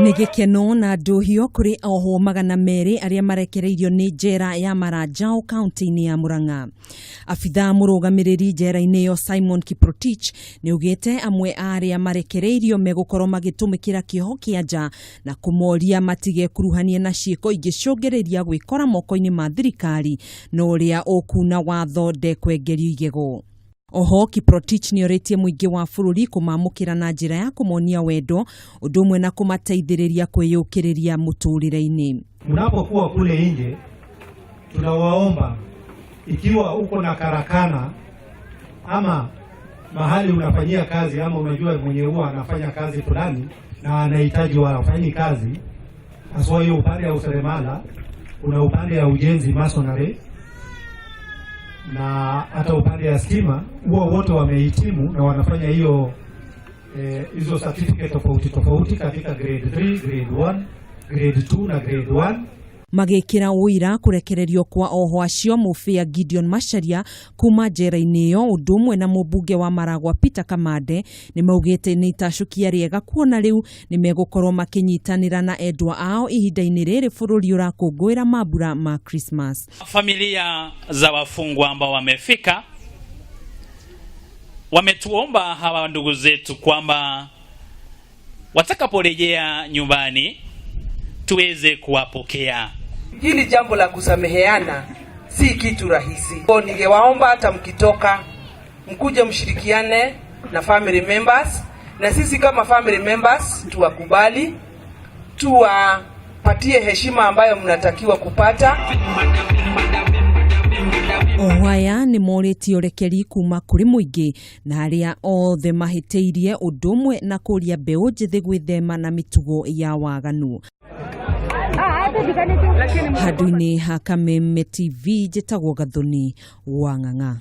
Nĩ gĩkeno na ndũhio kũrĩ ohwo 200 arĩa marekereirio nĩ njera ya Maranjao kaunti-inĩ ya Murang'a. Abithaa mũrũgamĩrĩri njera-inĩ ĩyo Simon Kiprotich nĩ augĩte amwe a arĩa marekereirio megũkorwo magĩtũmĩkĩra kĩoho kĩa nja na kũmoria matigekuruhanie na ciĩko ingĩcũngĩrĩria gwĩkora moko-inĩ ma thirikari na ũrĩa ũkuna watho ndekwengerio igego. Oho Kiprotich nĩorĩtie mũingĩ wa bũrũri kũmamũkĩra na njĩra ya kũmonia wendo ũndũ ũmwe na kũmateithĩrĩria kwĩyũkĩrĩria mũtũrĩre-inĩ. Mnapokuwa kule nje, tunawaomba ikiwa uko na karakana ama mahali unafanyia kazi ama unajua mwenye huwa anafanya kazi fulani na anahitaji wafanyi kazi, haswa hiyo upande ya useremala, kuna upande ya ujenzi masonary, na hata upande ya stima, huwa wote wamehitimu na wanafanya hiyo hizo certificate tofauti tofauti katika grade 3, grade 1, grade 2 na grade 1. Magĩkĩra ũira kũrekererio kwa oho acio, mũbĩa Gideon Macharia kuma njera-inĩ ĩyo ũndũ ũmwe na mũmbunge wa Maragwa Peter Kamande nĩ maugĩte nĩ itacũkia rĩega kuona rĩu nĩ megũkorwo makĩnyitanĩra na endwa ao ihinda-inĩ rĩrĩ bũrũri ũrakũngũĩra mambura ma Christmas. Familia za wafungwa ambao wamefika wametuomba hawa ndugu zetu kwamba watakaporejea nyumbani tuweze kuwapokea. Hili jambo la kusameheana si kitu rahisi. Kwa ningewaomba hata mkitoka mkuje mshirikiane na family members, na sisi kama family members tuwakubali, tuwapatie heshima ambayo mnatakiwa kupata. Oho aya nĩ morĩtie ũrekeri kuma kũrĩ mũingĩ na arĩa othe mahĩtĩirie ũndũ ũmwe na kũria mbeũ njĩthĩ gwĩthema na mĩtugo ya waganu. Handũ-inĩ ha Kameme TV, njĩtagwo Gathoni wa Ng'ang'a.